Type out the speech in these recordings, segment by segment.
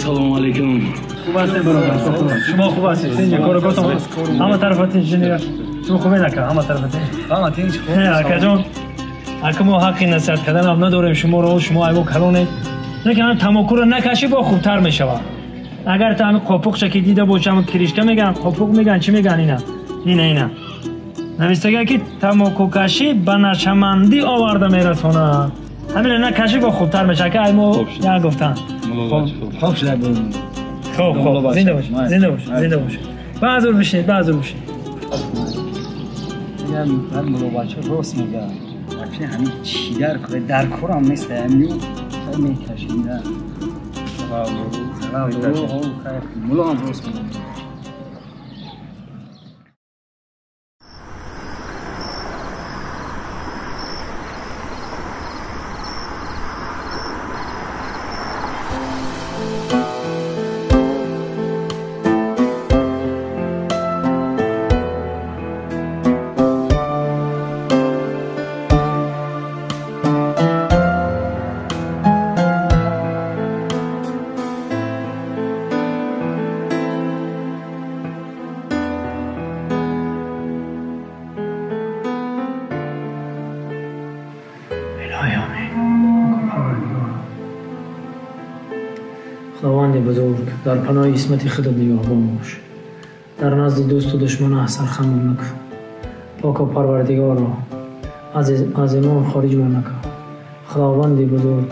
Салом алейкум. Хуб ҳастед бародар? Шумо хуб ҳастед? Тинҷ кор кортон ҳама тарафа тинҷ ҷинира. Шумо хубед ака? Ҳама тарафа тинҷ. Ҳама тинҷ хуб. Акаҷон, ака мо ҳаққи насиҳат кардан ҳам надорем шуморо, шумо айбо калонед. Лекин ҳам тамокуро накашӣ бо хубтар мешавад. Агар та ҳамин қопуқча ки дида бошӣ, ҳамин киришка меган, қопуқ меган, чӣ меган ина? Ина ина. Навиштага ки тамокукашӣ ба нашамандӣ оварда мерасонад. Ҳамина накашӣ бо хубтар мешавад. Ака ай мо як гуфтан. Хоб шуда. Хоб хоб. Зинда бош, зинда бош, зинда бош. Баъзур бишинед, баъзур бишинед. Мегам ҳар мулобача рост мегӯяд. Вообще ҳамин чӣ дар кор, дар корам нест, ҳамин хай мекашем да. Муло ҳам рост мегӯяд. Худованди бузург, дар паноҳи исмати худат нигаҳбон бош. Дар назди дӯсту душман сархамон накун. Поку парвардигорро аз имон хориҷмон накун. Худованди бузург,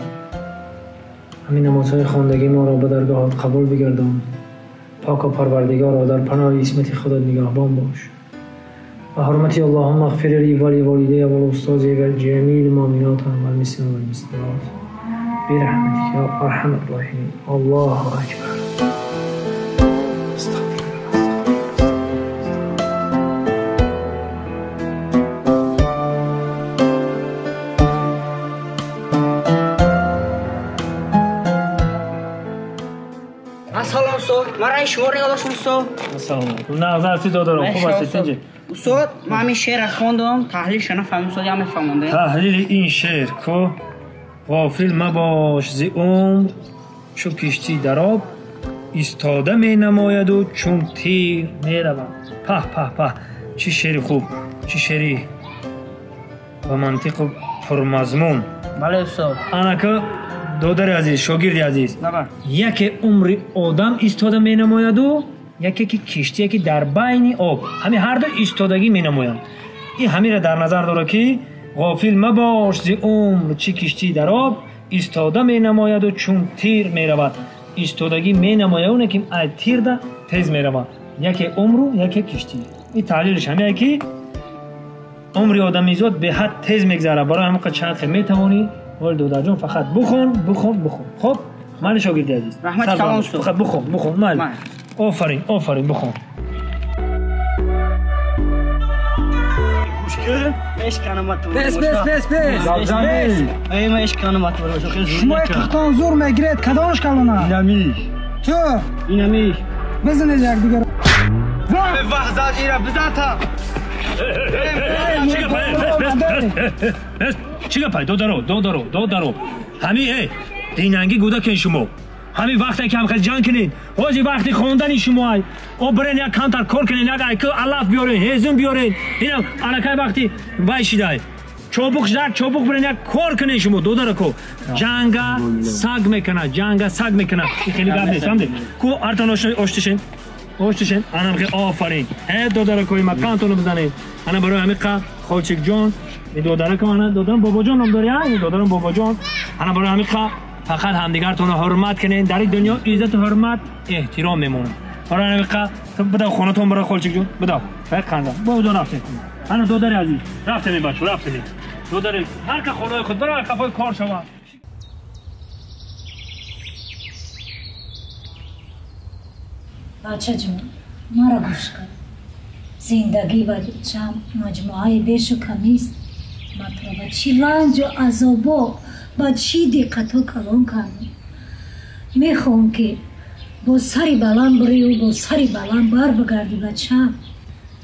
ҳамин намозҳои хондагии моро ба даргоҳат қабул бигардон. Поку парвардигорро дар паноҳи исмати худат нигаҳбон бош. Ба ҳурмати Аллоҳумма иғфир ли ва ли волидайя ва ли устози ва ли ҷамиил муъминот вал муслимин вал муслимот. برحمتك يا أرحم الراحمين. الله أكبر. استغفر الله. السلام استاد، من رای شما رو یادش استاد. السلام علیکم. نه هستی دادارم، خوب هستی تنجی؟ استاد، من همین شعر خواندم، تحلیلش نفهمیدم استاد، یا میفهموندم؟ تحلیل این شعر کو غافل مباش ز عمر چو کشتی در آب ایستاده می نماید و چون تیر می رود. په په په، چه شعر خوب، چه شعری با منطق و پرمضمون. بله استاد. انا دادر عزیز، شاگرد عزیز، یکی عمر آدم ایستاده می نماید و яке ки киштие ки дар байни об. Ҳамин ҳарду истодагӣ менамоянд. Ин ҳаминро дар назар дорад ки ғофил мабош зи умр, чӣ киштӣ дар об истода менамояду чун тир меравад. Истодагӣ менамояд оне ки ай тирда тез меравад. Яке умру, яке киштӣ. Ин таҳлилаш ҳамяе ки умри одамизод беҳад тез мегзарад. Барои ҳамин қадр чанд хел метавонӣ, вале додарҷон фақат бухон, бухон, бухон. Хоб, майли шогирди азиз. Раҳмати калон устод. Фақат бухон, бухон, майли. Офарин, офарин, бухон. Пес, пес, пес, пес. Шумо қихтон зур мегиред, кадомаш калона? Инамиш. Ту? Инамиш. Бизанед якдигар. Ваҳзат ира бизан та. Чӣ гапай, додаро, додаро, додаро. Ҳами динанги гудакен шумо. Ҳамин вақте ки ҳамхел ҷанг кунед, ҳози вақти хондани шумо ай. О бирен як камтар кор кунед, як айку алаф биёрен, ҳезум биёрен. Инам аллакай вақти вай шидай. Чобуқ шида, чобуқ бирен як кор кунед шумо, додарако. Ҷанга саг мекунад, ҷанга саг мекунад. Ин хеле гап нест, фаҳмидед? Ку артон оштишен. Оштишен. Анам хел офарин. Э додаракои ма қантонро бизанед. Ана барои ҳамин қа Холчикҷон, ин додаракам ана додарам Бобоҷон ном дори, ин додарам Бобоҷон. Ана барои ҳамин қа фақат ҳамдигартонро ҳурмат кунед. Дар ин дунё иззату ҳурмат эҳтиром мемонад. Барои ҳамин қа бидав хонатон бара Холчикҷон, бидав. Фақат қанда. Бобоҷон рафтем. Ана додари азиз, рафтем бачо, рафтем. Додари ҳар ка хонаи худ бара, қафои кор шавад. Бачаҷон, маро гӯш кун. Зиндагӣ бачам маҷмӯаи бешу камист. Ман туро ба чӣ ранҷу азобо, ба чӣ диққатҳо калон кардам. Мехоҳам ки бо сари баланд бирию бо сари баланд бар бигардӣ бачам.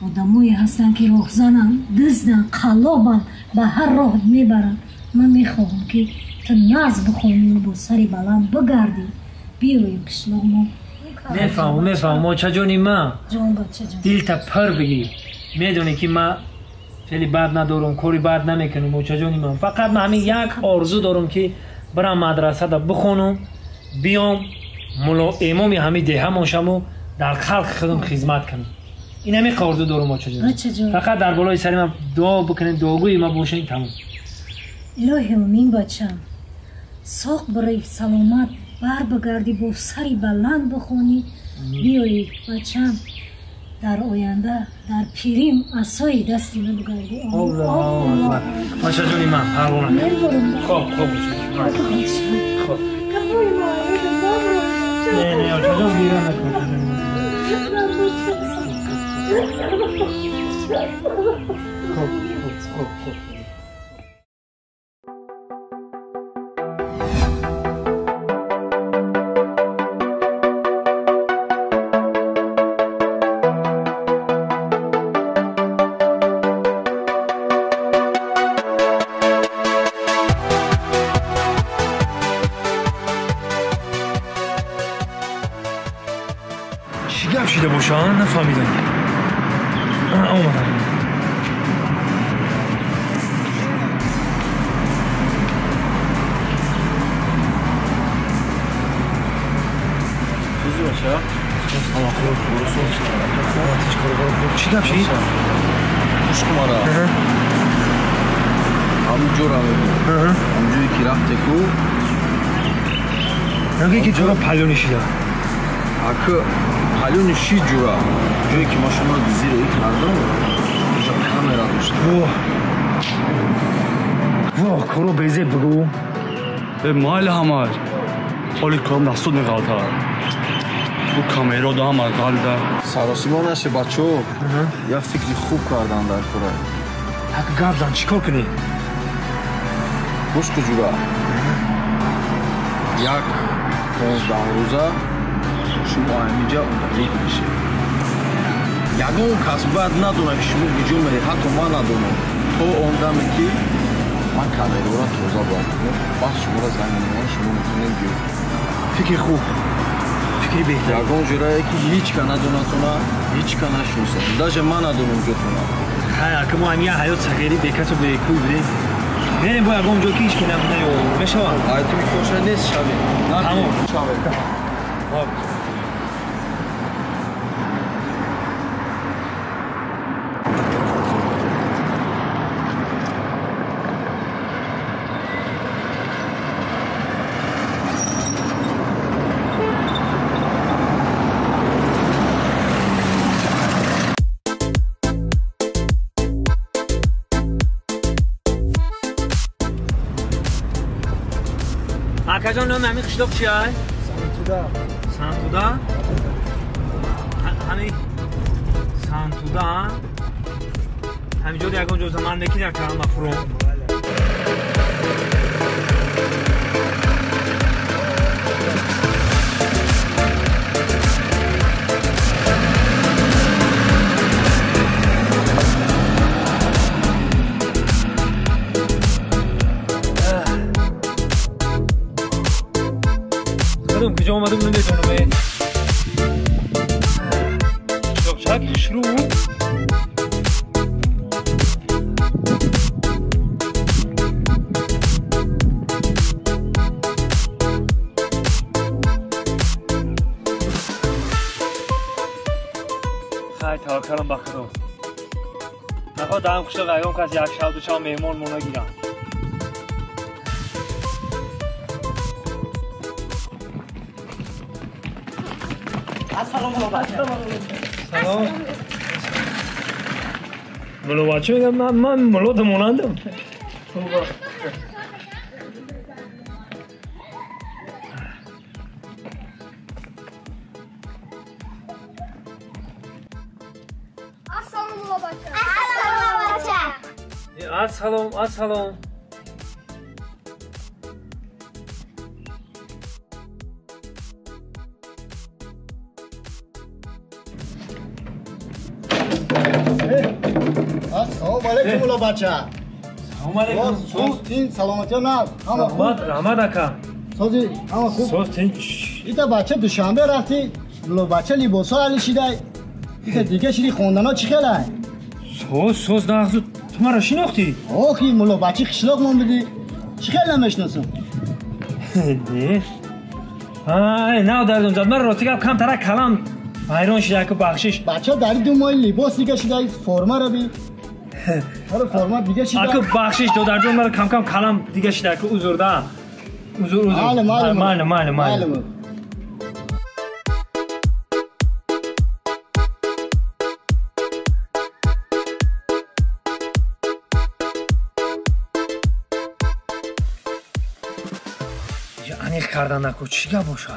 Одамое ҳастанд ки роҳзананд, дузданд, қаллобанд, ба ҳар роҳ мебаранд. Ман мехоҳам ки ту нағз бихонию бо сари баланд бигардӣ. Биёем қишлоқмо. Мефаҳмам, мефаҳмам, очаҷони ман. Ҷон бачаҷон. Дилта пур бигир. Медонӣ ки ман хеле бад надорам, кори бад намекунам, очаҷони ман. Фақат ман ҳамин як орзу дорам ки бирам мадрасада бихонам, биём мулло имоми ҳамин деҳамон шаму дар халқи худам хизмат кунам. Ин ҳамин орзу дорам, очаҷон. Фақат дар болои сари ман дуо бикунед, дуогӯи ман бошед, тамом. Илоҳи умин бачам, соқ бирӣ, саломат бар бигардӣ, бо сари баланд бихонӣ, биёӣ бачам, дар оянда дар пирим асои дасти ман бигардӣ. Аллоҳу бачаҷони ман, парвона. Хоб, хоб, хоб. Не, не, очаҷон, гиря накун. Хоб, хоб, хоб, хоб. Нафаҳмидам. Омадам. Чӣ гап шид? Гӯш кун мара. Ҳамун ҷора мегӯ. Ҳамун ҷое ки рафте ку. Нагӯ ки ҷора палёни шида. Ака палёни шид ҷура. Ҷое ки ман шуморо дизироӣ кардам, инҷо камера дошт. Воҳ. Воҳ, коро безеб бигӯ. Э, майли ҳамаш. Ҳоли корам дастуд меғалтад. Ӯ камеро да ҳама ғалда. Саросима наше, бачо. Я фикри хуб кардан дар кора. Ҳак гап зан, чӣ кор кунӣ? Гӯш ку ҷура. Як 15 рӯза шумо ҳаминҷа удалид мешед. Ягон кас бояд надонад ки шумо куҷо меред, ҳатто ман надонам. То он даме ки ман камераро тоза бояд кунам, баъд шуморо занг мезанам, шумо метавонед биёед. Фикри хуб, фикри беҳтар. Ягон ҷурае ки ҳеҷ ка надонатона, ҳеҷ ка нашиносад. Даже ман надонам ҷотона. Хай, ака мо ҳамин як ҳаёт сағирӣ бекасу бекӯй будем. Мерем бо ягон ҷо ки ҳеҷ ки наёб. Мешавад? Ай ту микоша нест шавем. Тамом. Шавем. Хоб. Акаҷон, номи ҳамин қишлоқ чи ай? Сантуда. Сантуда? Ҳами Сантуда, ҳаминҷо ягон ҷо заман мекунӣ ака мафрум? Куҷо омадам намедонам. Қишлоқчак хушрӯ. Хай, таваккалам ба Худо. Нахоҳ даҳам қишлоқ ягон кас як шаб ду шаб меҳмон мо нагирам. Ассалому алайкум. Салом. Мулло бача мегам ман мулло монандам. Ассалому мулло бача. Ассалому бача. Ассалом, ассалом. Ассалому алайкум мулло бача. Салом алайкум. Соз тин саломатӣ наз. Ҳама хуб. Раҳмат, раҳмат ака. Сози ҳама хуб. Соз тин. Ита бача Душанбе рафтӣ, мулло бача либосҳо алишидай. Ита дига шири хондано чӣ хелай? Соз, соз нағзу ту маро шинохтӣ? Охи мулло бачи қишлоқ мон будӣ. Чӣ хел намешиносам? Не. Ай, нав дардум зад. Ман рости гап камтара калам ҳайрон шида ку бахшиш. Бача дар ду моҳи либос дига шидай, формаро би. Ҳало форма дига шида. Аку бахшиш додарҷон, мара кам-кам калам дига шида ку узр да. Узр, узр. Майли, майли. Майли, майли, майли. Аниқ кардан наку чӣ гап боша?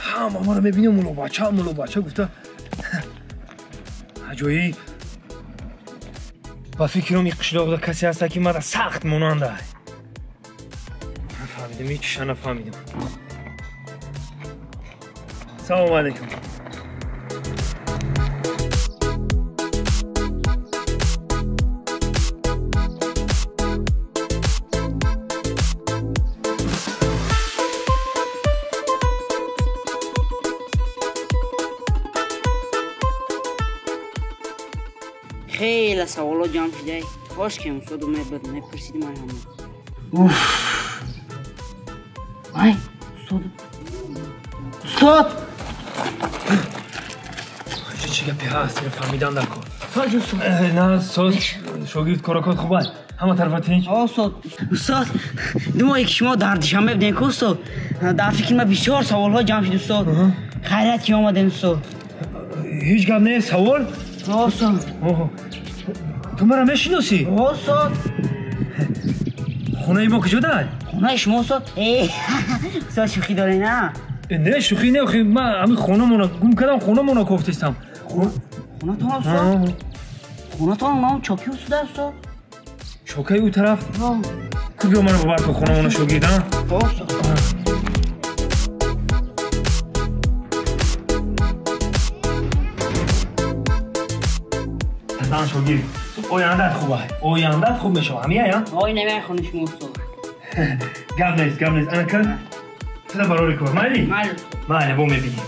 Ҳама маро мебинем мулло бача, мулло бача гуфта. Аҷоиб. Ба фикрам ин қишлоқда касе ҳаста ки мара сахт монанда. Нафаҳмидам, ҳечиша нафаҳмидам. Салому алайкум. Хеле саволо ҷамъ шудай. Кош ки устоду мебуд, мепурсидим ай ҳама. Уф. Ай, устод. Устод! Чӣ гапе ҳаст? Иро фаҳмидан дар кор. Соз устод. На, соз шогирд коракот хуб аст. Ҳама тарафа тинч. Устод, устод, ду моҳе ки шумо дар Душанбе будем ку устод, дар фикри ман бисёр саволҳо ҷамъ шуд устод. Хайрат ки омадем устод. Ҳеҷ гап нест, савол? Устод. Ту маро мешиносӣ? Устод. Хонаи мо куҷо дай? Хонаи шумо устод? Устод шӯхӣ доред на? Не, шӯхӣ не, охи ман ҳамин хонамона гум кардам, хонамона кофтистам. Хонатон устод? Хонатон ном чоки устод устод? Чокаи ӯ тараф? Ку биё маро бибар то хонамона шогирд, а? Устод. Зан шогирд, ояндат хуб ай. Ояндат хуб мешавад. Ҳамин ай, а? Ой, намехони шумо устод. Гап нест, гап нест. Ана кар, туда барори кор. Майли? Майли. Майли, бо мебинем.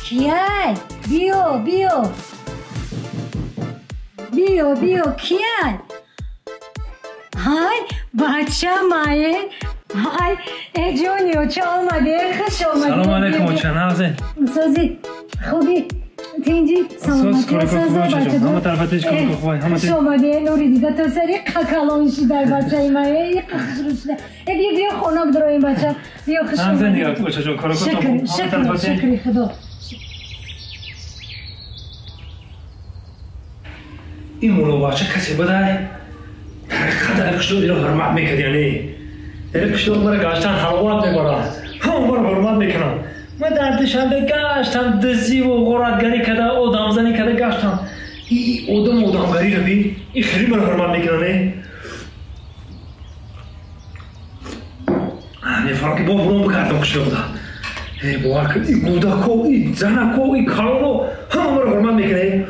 Кияй? Биё, биё. Биё, биё, кияй? Ҳай, бача мае. Ҳай, э ҷони, оча омадӣ, хуш омадӣ. Салом алайкум, оча, нағзе. Сози, хуби, тинҷи, саломатӣ, ҳама тарафа тинч, кор хубай, ҳама хуш омадӣ, нури дида, то сари қакалон шидай бачаи ма, э хушрӯ шида. Э биё, биё хона бидроем бача, биё хуш омадӣ. Нағзе нигоҳ, очаҷон, кор Шукр, шукри Худо. Ин муллобача касе будай дар қадр қишлоқ иро ҳурмат мекард, яъне дар қишлоқ мара гаштан ҳаловат мебарад, ҳама маро ҳурмат мекунанд. Ман дар Душанбе гаштам, дизиву ғоратгарӣ карда, одамзанӣ карда гаштам. Одам одамгариро бин, ин хеле маро ҳурмат мекунанд. Мефаҳмам ки бо бурон бигардам қишлоқда. Бовар кун, и гудако, и занако, и калоно ҳама маро ҳурмат мекунанд.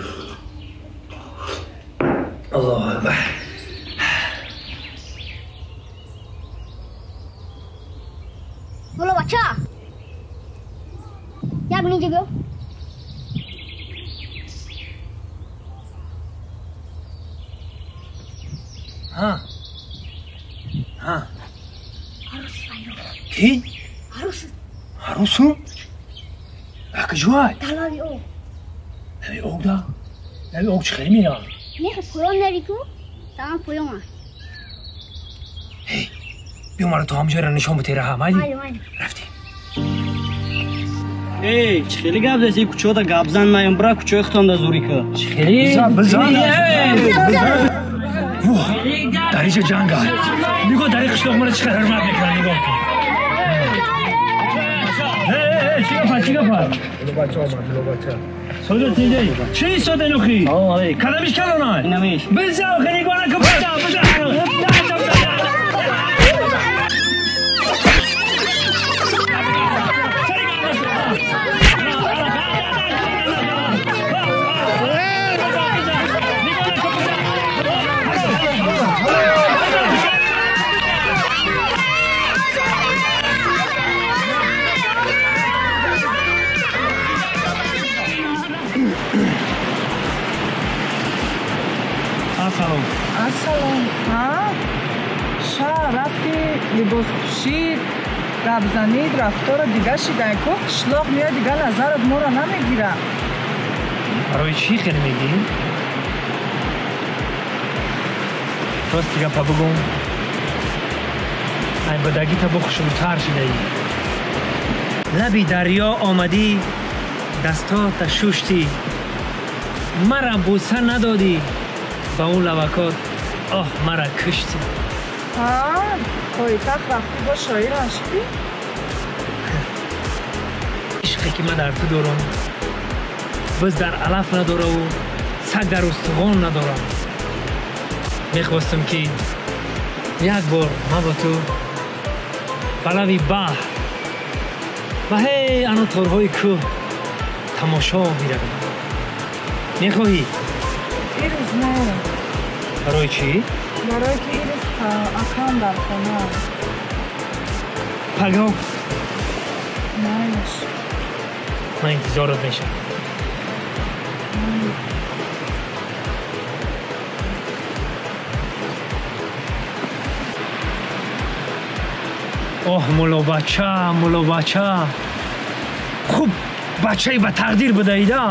Аллоҳу акбар. Мулло бача, як минут биё. Ҳа, ҳа. Арӯс файро. Кӣ? Арӯс. Арӯсу? Акҷой? Дар лаби об. Лаби об да? Лаби об чӣ хеле меравад? Не, поён нави ку? Тамом поён аст. Ҳей, биё маро то ҳамҷойро нишон бите, раҳа, майли? Майли, майли. Рафтем. Эй, чӣ хеле гап заси, кӯчода гапзан наём, бира кӯчои худтонда зурӣ ка. Чӣ хеле? Бизан, бизан. Воҳ, дар инҷа ҷанг аст. Нигоҳ, дар ин қишлоқ маро чӣ қадр ҳурмат мекунанд, нигоҳ кун. Эй, чӣ гап аст, чӣ гап аст? Соҷо тинҷаи. Чӣ истода нухи? Кадамиш калонай? Инамиш. Бизан, охи нигоҳ накун, бизан, бизан. Ассалом. Ассалом. Ҳа? Ша рафти либос пӯшид, гап занид, рафторо дига шидай ку қишлоқ меояд, дига назарат моро намегира. Барои чӣ хеле мегӣ? Рости гапа бугум. Ай бадагита бо хушрӯтар шидаӣ. Лаби дарё омадӣ, дастота шуштӣ. Мара бӯса надодӣ, ба он лавакот оҳ мара куштӣ. Ҳа, пойтахт рафтӣ бо шоирам шидӣ? Ишқе ки ман дар ту дорам, биз дар алаф надораву саг дар устухон надорам. Мехостам ки як бор ман бо ту ба лави баҳр ва ҳей ано торҳои кӯҳ тамошо биравем. Мехоҳӣ? Ирӯз не. Барои чӣ? Барое ки ирӯз акам дар хона. Пагоҳ? Майлаш. Ман интизорат мешавам. Оҳ, муллобача, муллобача, хуб бачаи ба тақдир будаида.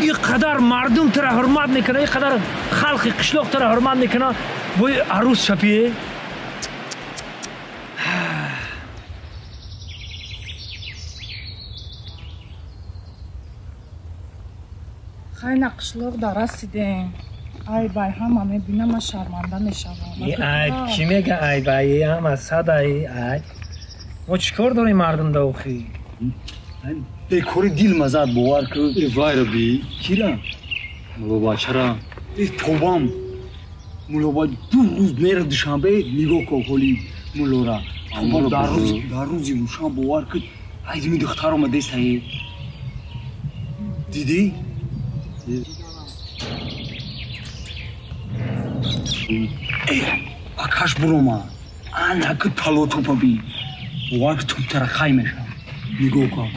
Ин қадар мардум тура ҳурмат мекунад, ин қадар халқи қишлоқ тура ҳурмат мекунад, бои арӯс шапие. Хайна қишлоқ да расидем. Ай бай ҳама мебинам, ман шарманда мешавам. Айб кӣ мега айб? Ай ҳама сад ай айб. Мо чӣ кор дорем мардум да охи? Бекори дил мазад, бовар кун. Э, вайра би, кира? Муллобачара. Э, тобам. Муллоба ду рӯз мера Душанбе, нигоҳ кун ҳоли муллора. Тобам дар рӯзи рӯшан, бовар кун, айдими духтар омадесае. Дидӣ? Э, акаш бурома. Анаки талотупа би. Бовар кун, тубтара хай мешавам. Нигоҳ кун.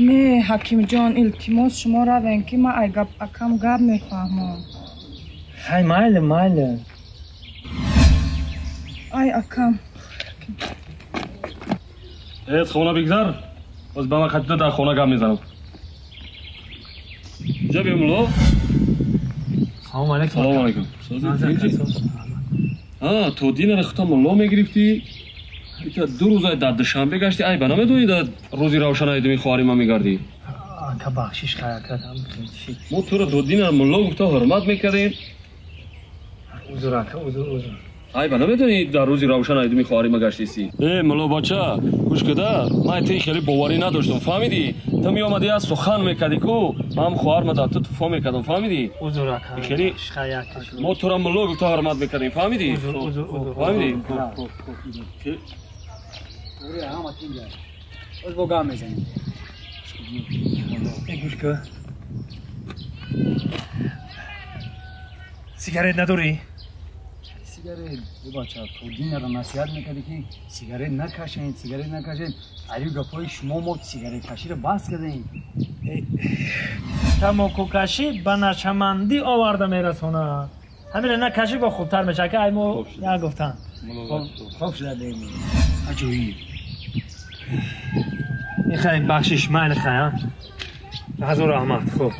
Не, ҳакимҷон, илтимос, шумо равем, ки ман ай гап акам гап мефаҳмам. Хай, майли, майли. Ай акам. Э, хона бигзар, боз ба ман хатида дар хона гап мезанам. Ҷа биё мулло. Салому алайкум. Салому алайкум. А, то динара хута мулло мегирифтӣ? Ита ду рӯза дар Душанбе гашти, ай ба намедонӣ дар рӯзи равшан айдуми хоҳари ман мегардӣ? Ака, бахшиш, хай ака. Мо туро то динара мулло гуфта ҳурмат мекардем. Узр ака, узр, узр. Ай ба намедонӣ дар рӯзи равшан айдуми хоҳари ма гаштисӣ? Э, муллобача, гӯш када, ман ти хеле боварӣ надоштам, фаҳмидӣ? Ту меомадӣ аз сухан мекардӣ ку, ман хоҳар ма дар ту туфо мекардам, фаҳмидӣ? Узр ака. Хеле мо тура мулло гуфта ҳурмат мекардем, фаҳмидӣ? Узр, узр, узр. Фаҳмидӣ? Ҳама тинҷа. Оз бо гап мезанем. Э, гӯш ка. Сигарет надорӣ? Сигарет, бача, то динара насиҳат мекардӣ ки сигарет накашед, сигарет накашед. Ари гапҳои шумо мо сигареткаширо бас кардем. Тамокукашӣ ба нашамандӣ оварда мерасонад. Ҳамина накашӣ бо хубтар мешавад, ки ай мо як гуфтан. Хоб шуда дем. Аҷоиб. Михай, бахшиш, майли хай, а? Ҳазор раҳмат, хуб.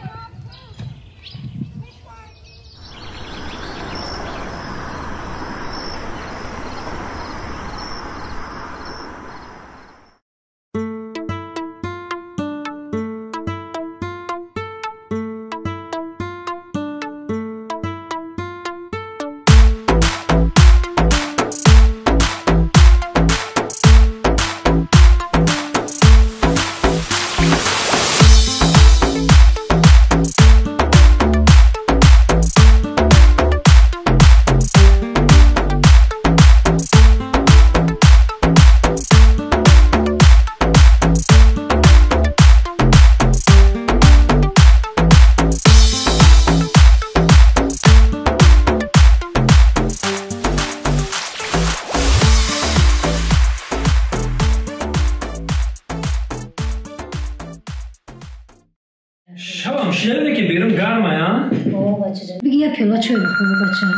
Биги як пиёла чой бихӯр, бача.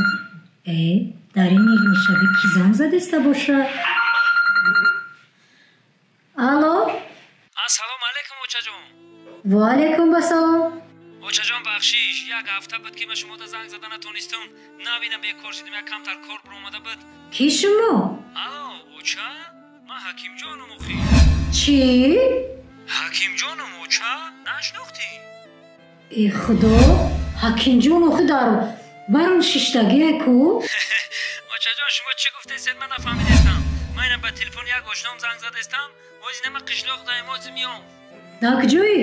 Э, дар ин нимшабӣ ки занг задиста боша? Алло? Ассалому алайкум, очаҷон. Ва алайкум ассалом. Очаҷон, бахшиш, як ҳафта буд ки ман шумода занг зада натонистам. Навина бекор шудам, як камтар кор баромада буд. Ки шумо? Алло, оча? Ман Ҳакимҷоном охи. Чӣ? Ҳакимҷоном, оча? Нашнохтӣ? Э, худо, Ҳакимҷон охи дар барон шиштагие ку? Очаҷон, шумо чӣ гуфтесед, ман нафаҳмидестам. Ман ина ба телефони як ошном занг задестам, ози нама қишлоқ даем, ози миём. Дар куҷоӣ?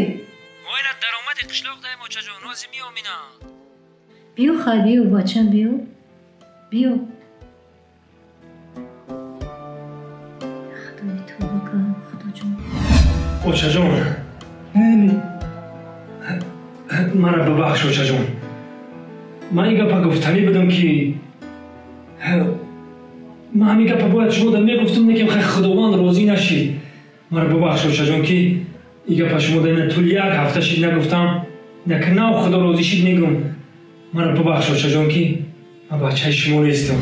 Мо ина даромади қишлоқ даем, очаҷон, ози миём ина. Биё хай, биё, бачам, биё. Биё. Худои тавба кар, худоҷон. Очаҷон, мара бибахш, очаҷон. Ман ин гапа гуфтанӣ будам ки ман ҳамин гапа бояд шумода мегуфтам, лекин хай худованд розӣ нашид. Мара бибахш, очаҷон, ки ин гапа шумода ина тӯли як ҳафта шид нагуфтам. Нака нав худо розӣ шид мегум. Мара бибахш, очаҷон, ки ман бачаи шумо нестам.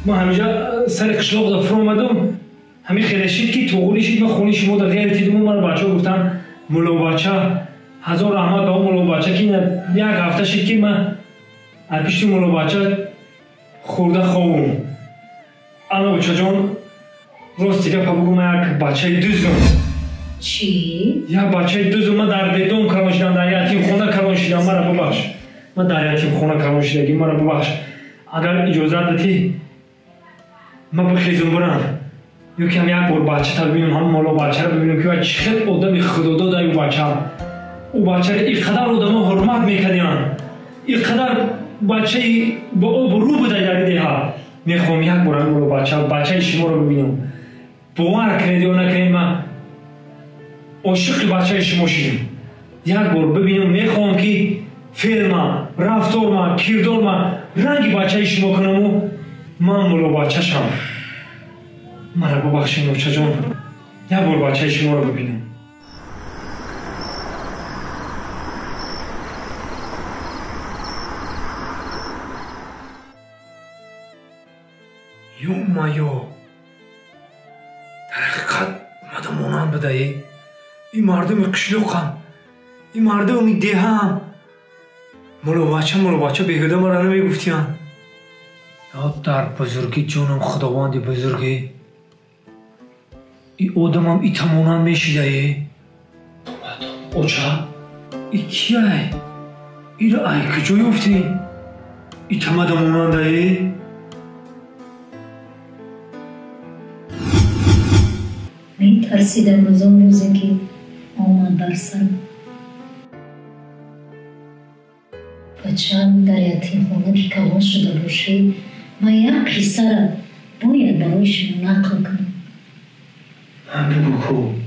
Ман ҳаминҷа сари қишлоқда фуромадам, ҳамин хеле шид ки туғулӣ шид, ман хони шумода ғайр дидуму мара бачаҳо гуфтанд муллобача. Ҳазор раҳмат ба он муллобача ки як ҳафта шид ки ман аз пишти муллобача хӯрда хобум. Ана очаҷон, рости гапа бугу, ман як бачаи дузум. Чӣ? Як бачаи дузум. Ман дар бедом калон шидам, дар ятимхона калон шидам. Мара бубахш, ман дар ятимхона калон шидагӣ, мара бубахш. Агар иҷозат дитӣ, ман бихезум бурам, ё ки ҳам як бор бачата бибинам, ҳам муллобачаро бибинам, ки чӣ хел одами худодода ӯ бача. Ӯ бачаро ин қадар одамо ҳурмат мекардианд, ин қадар бачаи ба обу рӯ буда дар ин деҳа. Мехоҳам як бор ҳамин муллобача, бачаи шуморо бибинам. Бовар кунед ё накунед, ман ошиқи бачаи шумо шудам. Як бор бибинам, мехоҳам ки феълма, рафторма, кирдорма ранги бачаи шумо кунаму ман муллобачашам. Мара бубахшед, очаҷон, як бор бачаи шуморо бибинам. Ё-моё, дар ҳақиқат мада монанд будае. Ин мардуми қишлоқам, ин мардуми деҳаам. Муллобача, муллобача беҳуда мара намегуфтиянд. Ё дар бузургӣ ҷонам худованди бузургӣ, ин одамам ита монанд мешидае. Оча, и кияй? Иро ай куҷо ёфтӣ? Итамада монандаи? Метарсидам аз он рӯзе ки омад бар сарам. Бачаам, дар ятимхона ки калон шуда бошӣ, ман як қиссара бояд барои шумо нақл кунам. Бигӯ ку.